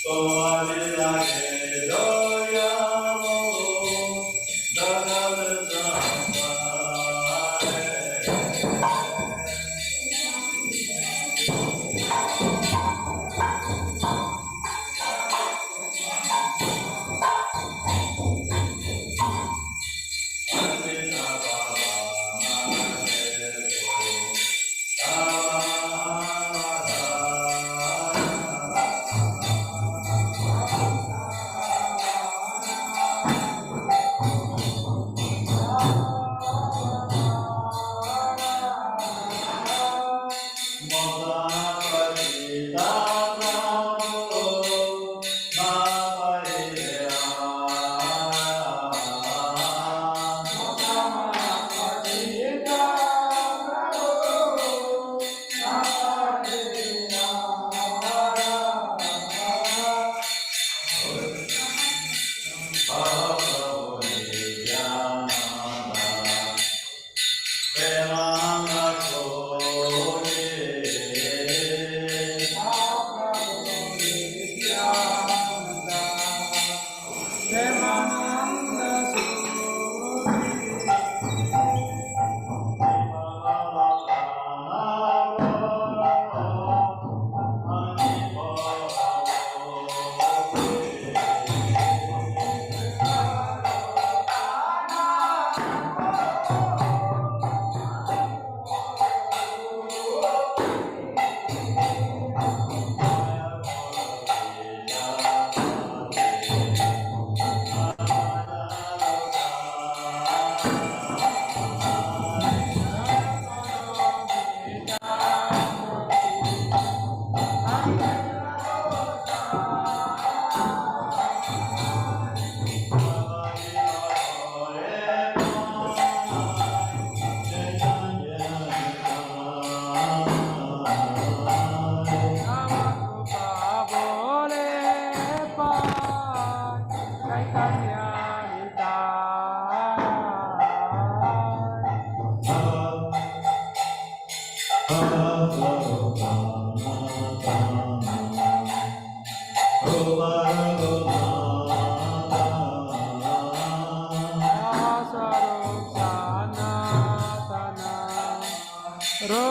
তোমারে লাগে দয়াল দয়াল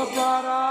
সংসারে।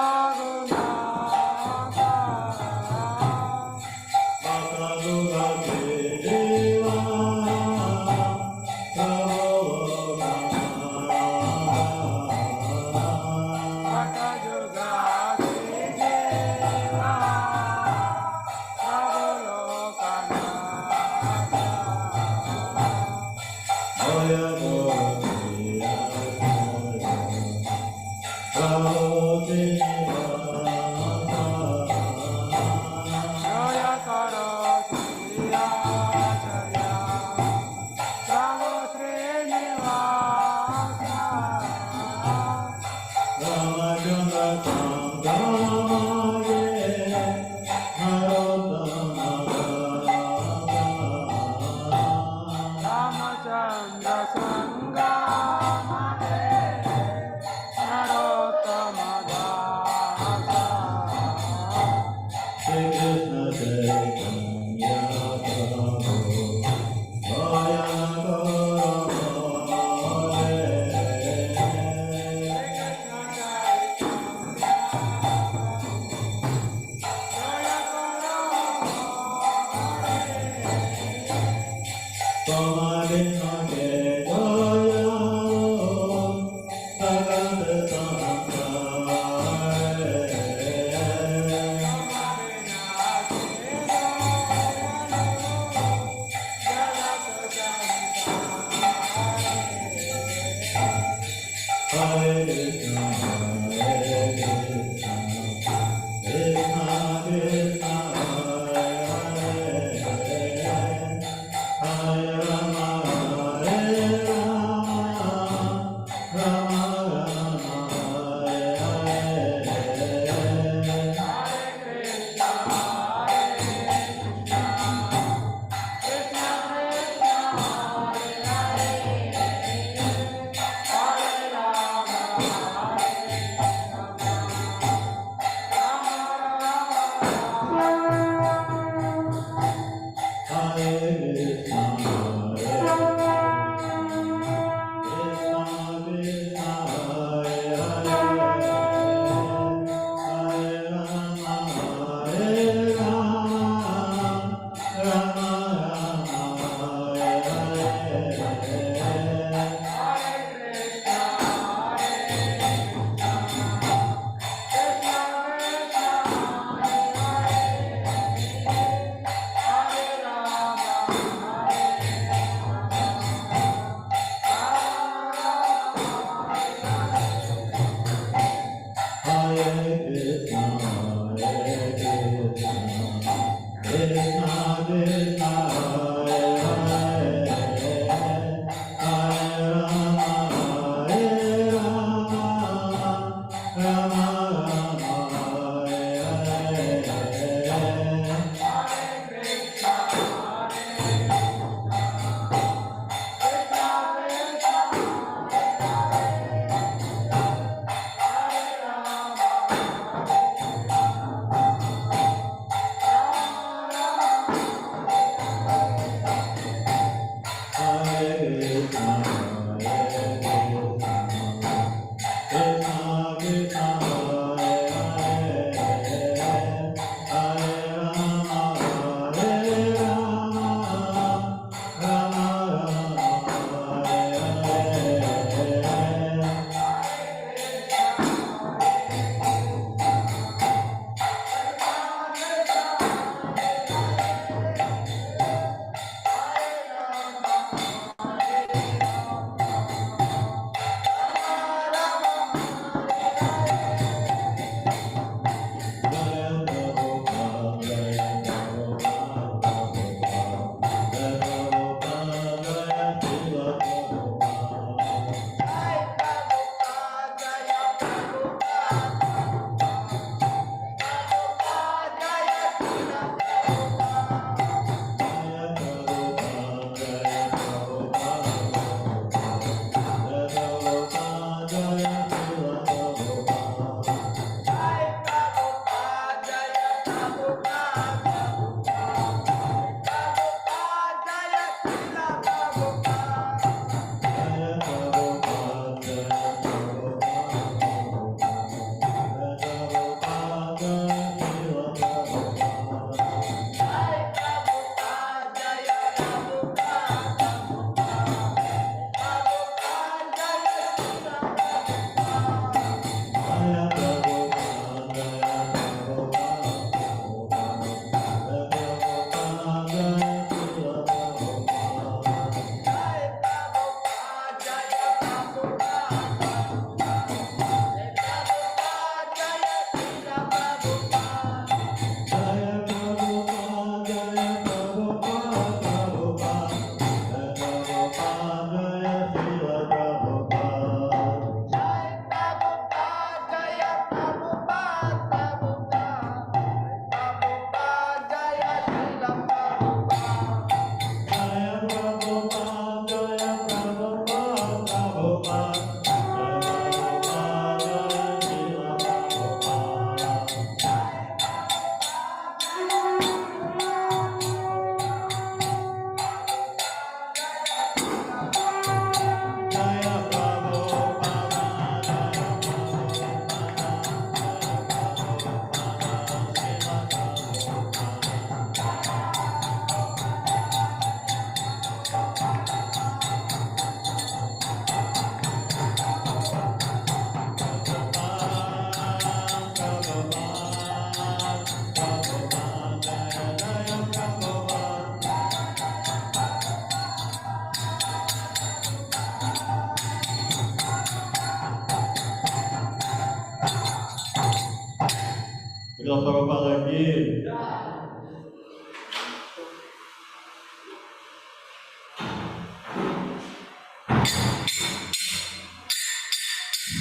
Srila Prabhupada ki.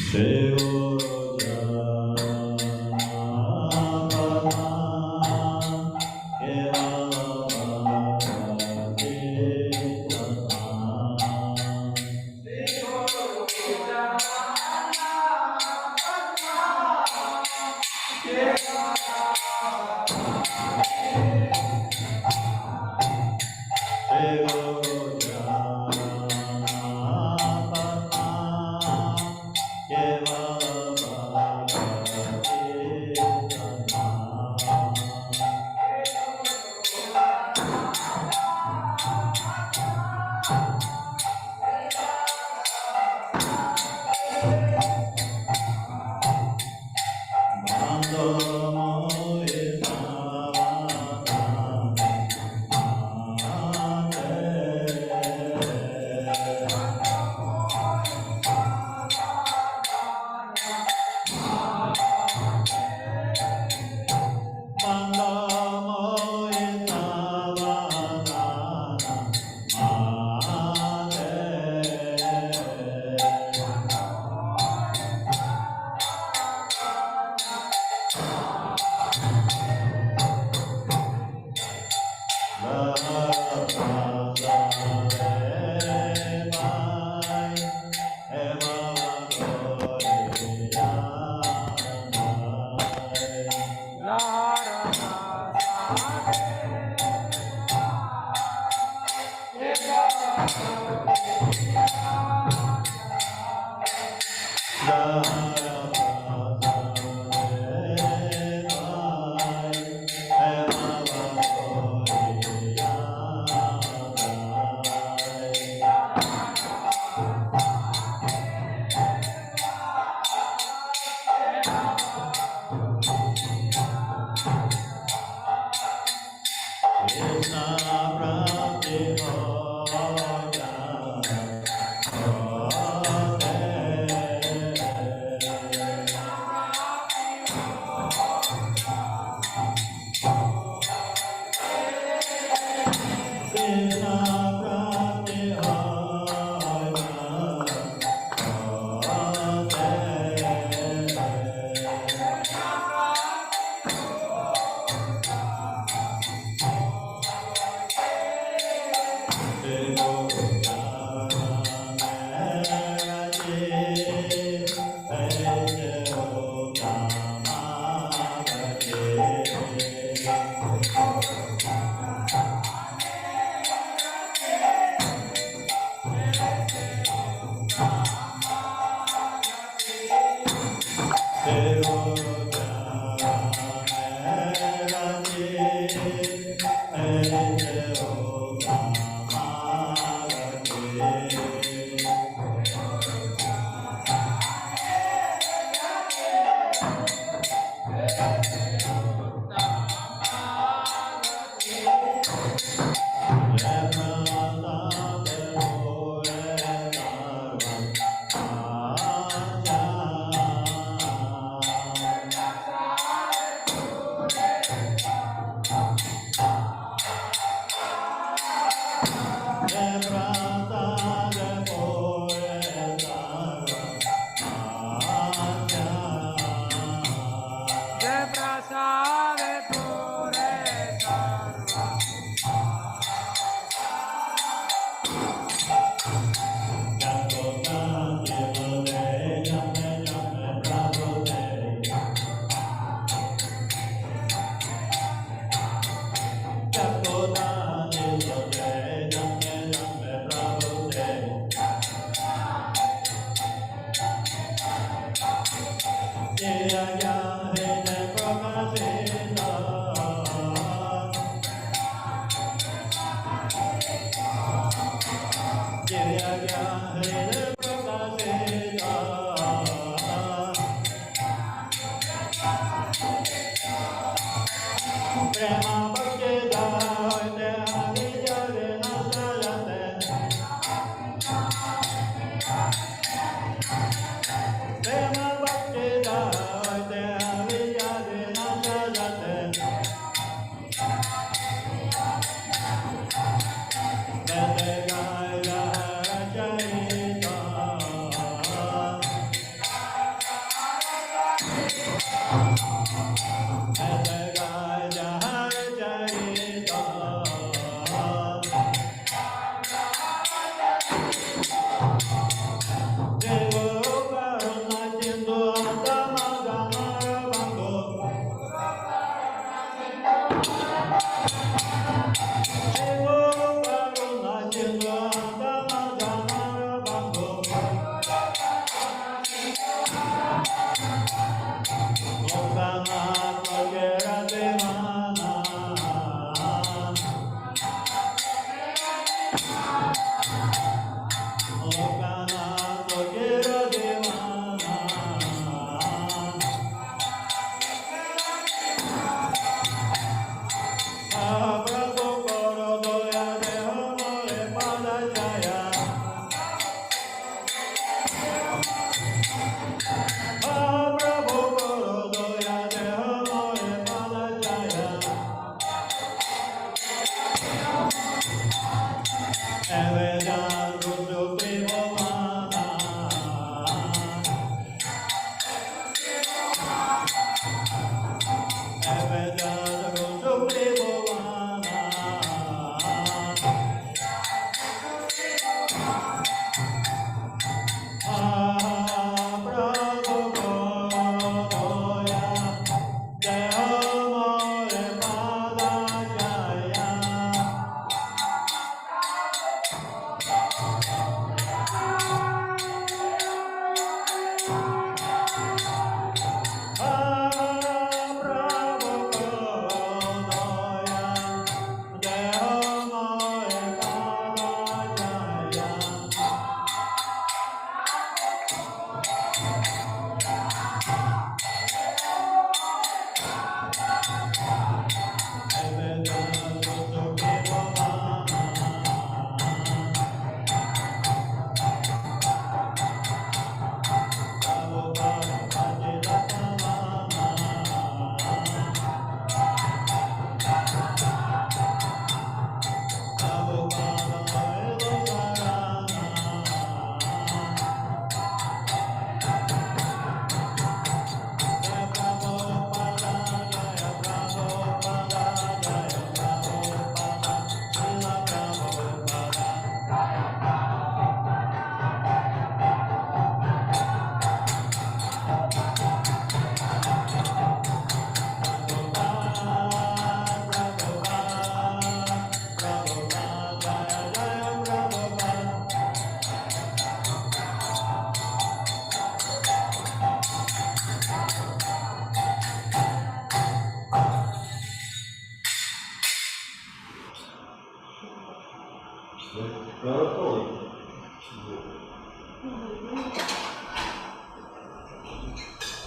Shri Guru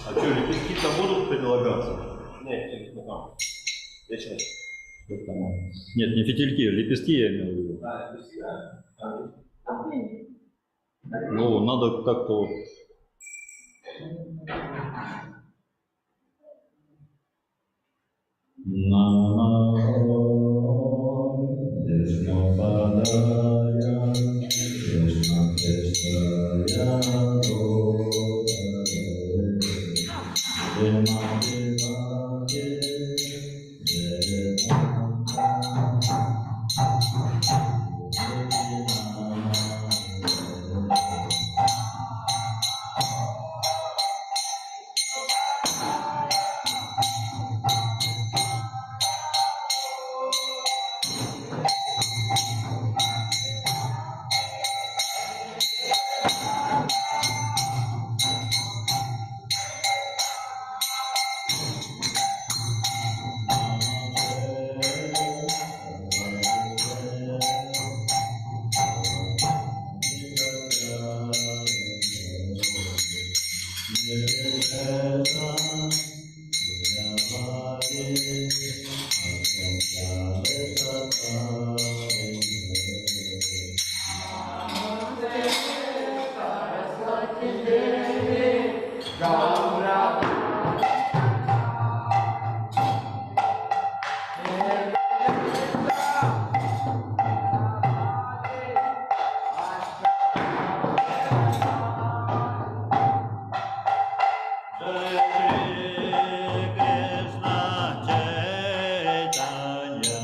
А что, лепестки-то будут предлагаться? Нет, не там. Вечером. Нет, не фитильки, лепестки я имел в виду. А, лепестки, да. Ну, надо как-то вот. Namo Vishnu Padaya Krishna Krishnaya Bhutale Srimati Bhakti. Jai Shri Krishna Chaitanya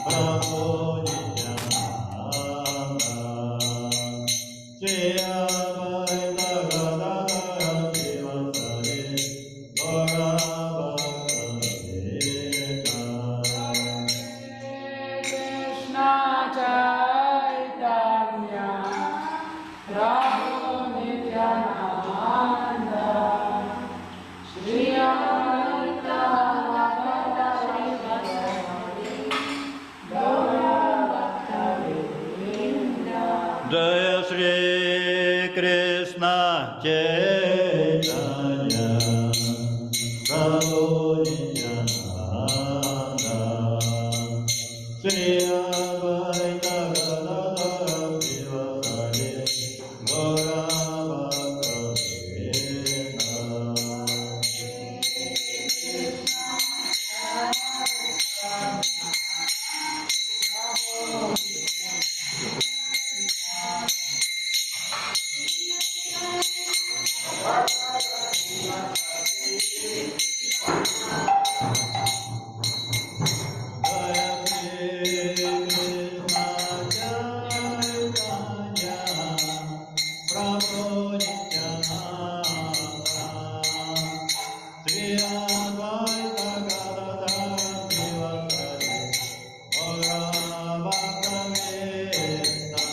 Prabhu Nityananda Shri Advaita Gadadhara Srivasadi Gaura Bhakta. Krishna Chaitanya Prabhu Nityananda Shri Advaita Gadadhara Srivasadi Gaura Bhakta Vrinda. Jaya Shri Krishna Chaitanya Prabhu Nityananda Shri Advaita Gadadhara Srivasadi Gaura Bhakta Vrinda. Jaya Shri Krishna Chaitanya Prabhu Nityananda Shri Advaita Gadadhara Srivasadi Gaura Bhakta Vrinda.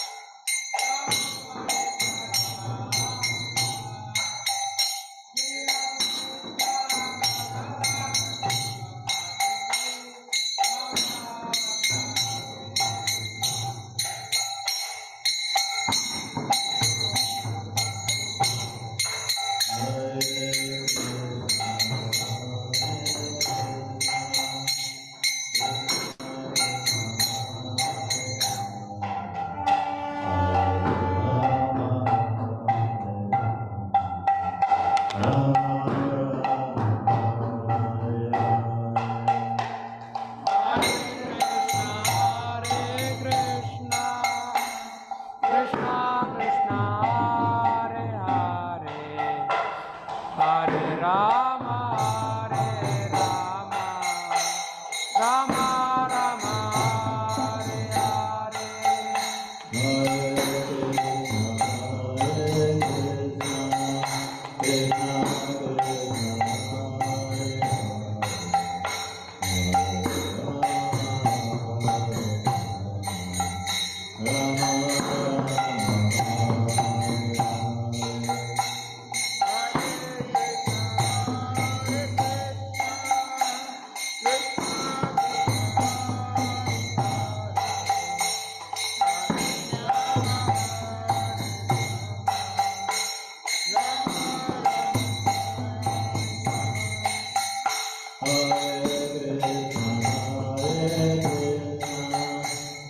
Hare Krishna, Hare Rama, Hare Rama, Rama Rama, Hare Hare. Hare Krishna, Krishna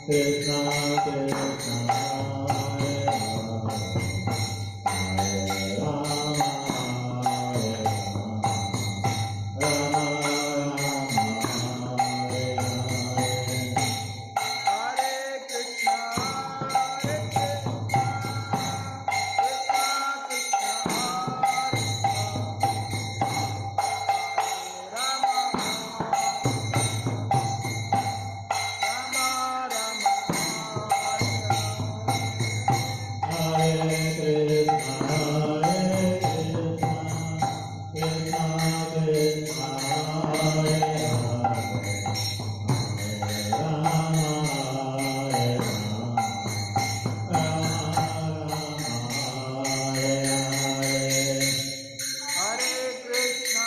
Krishna Krishna, Hare Hare, Hare Rama, Hare Rama, Rama Rama, Hare Hare. Hare Krishna, Hare Krishna, Krishna Krishna, Hare Hare, Rama, Rama Rama, Hare Hare. Hare Krishna, Hare Krishna, Krishna Krishna, Hare Hare, Hare Rama, Hare Rama, Rama Rama, Hare Hare. Hare Krishna,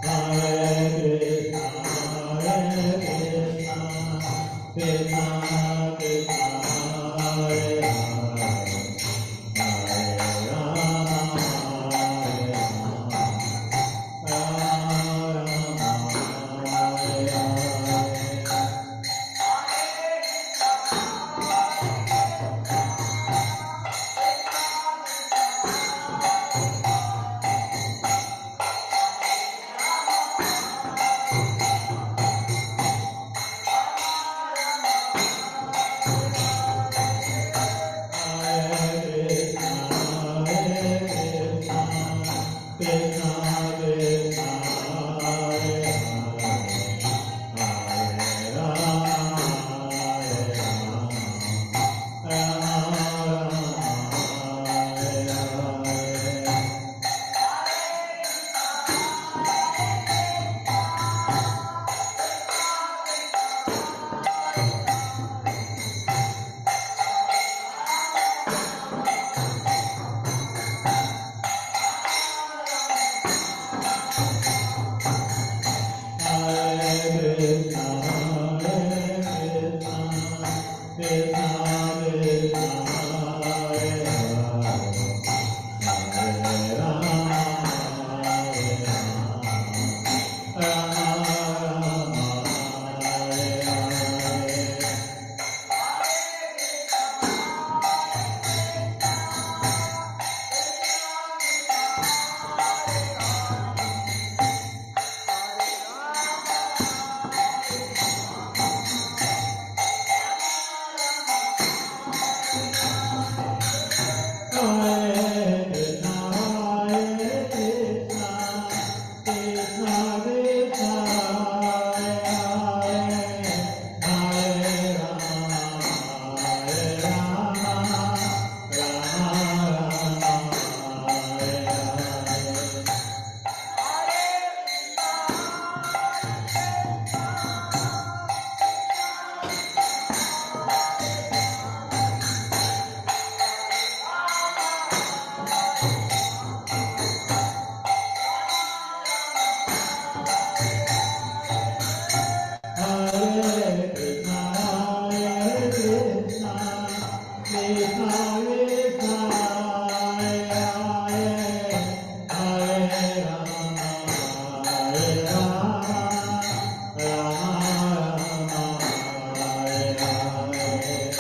Hare Krishna, Hare Krishna, Hare Krishna, Krishna Krishna, Hare Hare, Hare Rama, Hare Rama, Rama Rama, Hare Hare. Hare Krishna, Hare Krishna, Krishna Krishna, Hare Hare, Hare Rama, Hare Rama, Rama Rama, Hare Hare. Hare Krishna, Hare Krishna, Krishna Krishna, Hare Hare, Hare Rama, Hare Rama, Rama Rama, Hare Hare. Hare Krishna, Hare Krishna, Krishna Krishna, Hare Hare, Hare Rama, Hare Rama, Rama Rama, Hare Hare. Hare Krishna, Hare Krishna, Krishna Krishna, Hare Hare, Hare Rama, Hare Rama, Rama Rama, Hare Hare.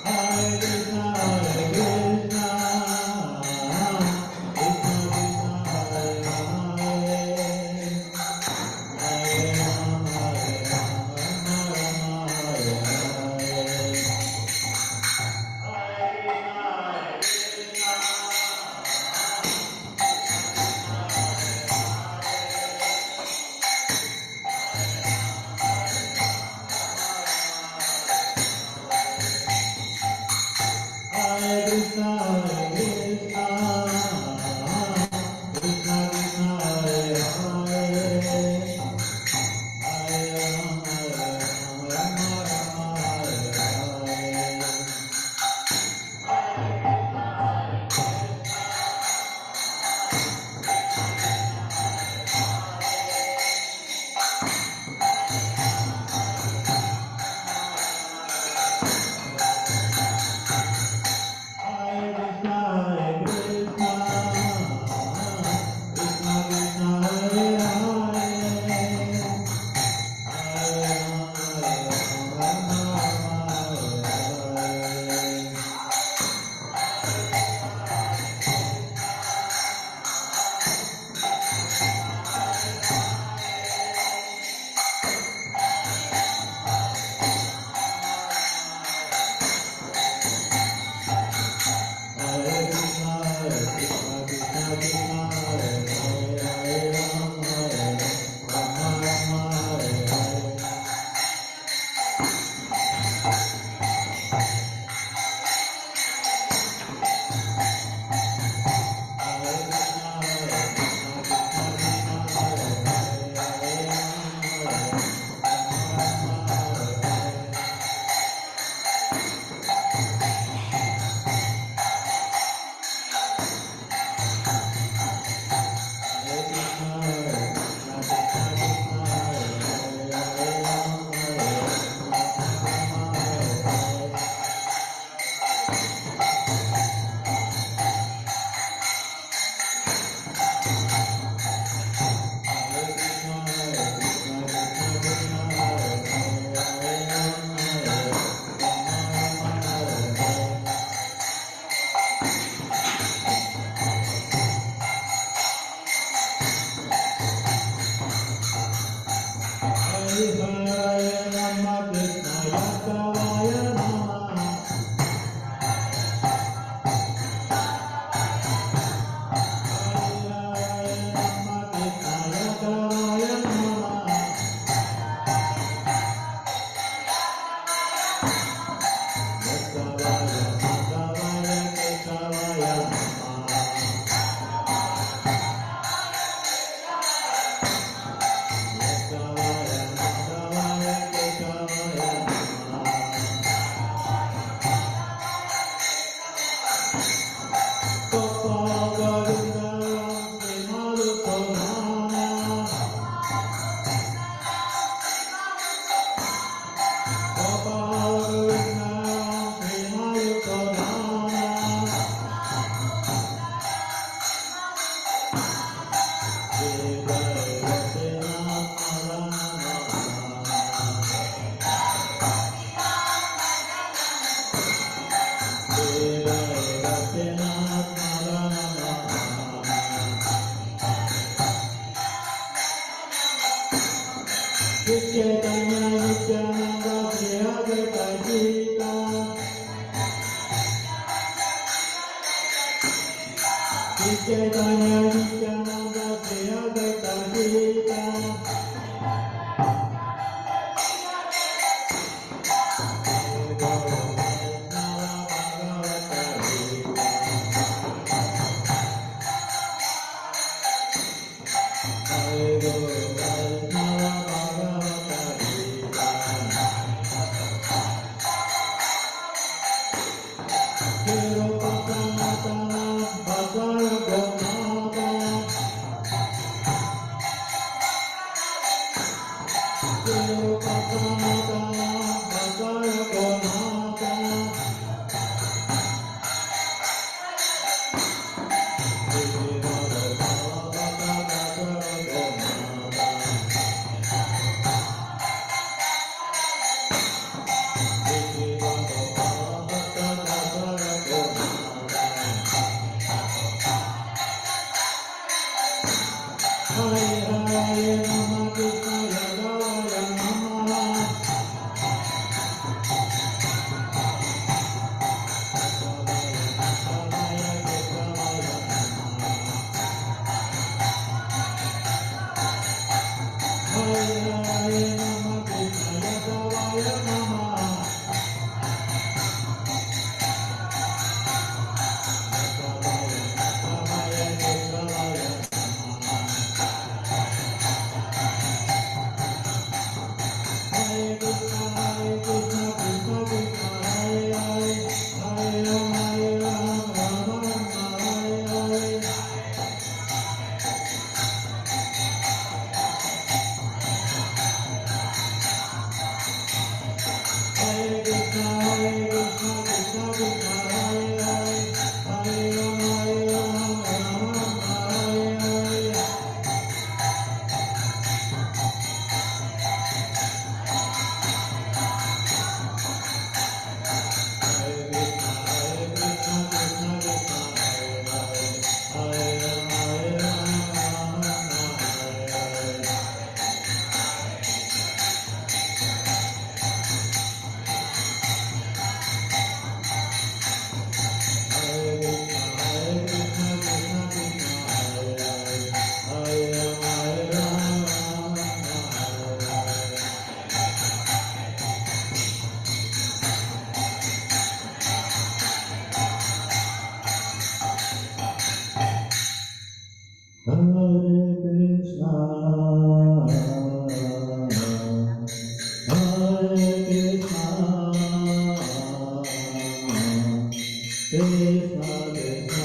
Hare Krishna, Hare Krishna, Krishna Krishna, Hare Hare, Hare Rama, Hare Rama, Rama Rama, Hare Hare. Hare Krishna, Hare Krishna, Krishna Krishna, Hare Hare, Hare Rama, Hare Rama, Rama Rama, Hare Hare. Hare Krishna, Hare Krishna, Krishna Krishna, Hare Hare, Hare Rama, Hare Rama, Rama Rama, Hare Hare. Hare Krishna, Hare Krishna, Krishna Krishna, Hare Hare, Hare Rama, Hare Rama, Rama Rama, Hare Hare. Hare Krishna, Hare Krishna, Krishna Krishna, Hare Hare, Hare Rama, Hare Rama, Rama Rama, Hare Hare. Hare Krishna, Hare Krishna, Krishna Krishna, Hare Hare, Hare Rama, Hare Rama, Rama Rama, Hare Hare. Hare Krishna, Hare Krishna, Krishna Krishna, Hare Hare, Hare Rama, Hare Rama, Rama Rama, Hare Hare. Hare Hare Rama Krishna Yadavaya Namaha. Hare Hare Rama Krishna Yadavaya Namaha. Yadavaya Madhavaya Keshavaya Namaha. Yadavaya Madhavaya Keshavaya Namaha. Gopal Govinda Sri Madhusudana. Gopal Govinda Sri Madhusudana. Jai Jai Gopinath Madana Mohana. Jai Jai Gopinath Madana Mohana. Shri Chaitanya Nityananda Shri Advaita Gita. Shri Chaitanya Nityananda Shri Advaita Gita. Hare Gaura Vaishnava Bhagavata Gita. Hare Gaura Vaishnava Bhagavata Gita. Shri Rupa Sanatana Bhaja Raghunatha. Shri Rupa Sanatana Bhaja Raghunatha. Shri Radha Hare Hare Rama Krishna Yadavaya Namaha. Keshavaya Keshavaya Namaha. Hare Hare Rama Krishna Yadavaya Namaha. Keshavaya Keshavaya Keshavaya Namaha. Hare Krishna, Hare Krishna, Krishna Krishna, Hare Hare, Hare Rama, Hare Rama, Rama Rama, Hare Hare. Hare Krishna, Hare Krishna, Krishna Krishna, Hare Hare, Hare Rama, Hare Rama, Rama Rama, Hare Hare. Hare Krishna, Hare Krishna, Krishna Krishna, Hare Hare, Hare Rama, Hare Rama, Rama Rama, Hare Hare. Hare Krishna, Hare Krishna, Krishna Krishna, Hare Hare, Hare Rama, Hare Rama, Rama Rama, Hare Hare. Hare Krishna, Hare Krishna, Krishna Krishna,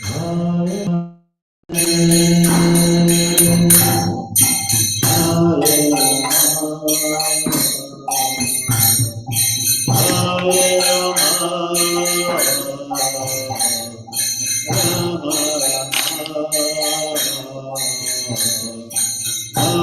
Hare Hare Rama, Hare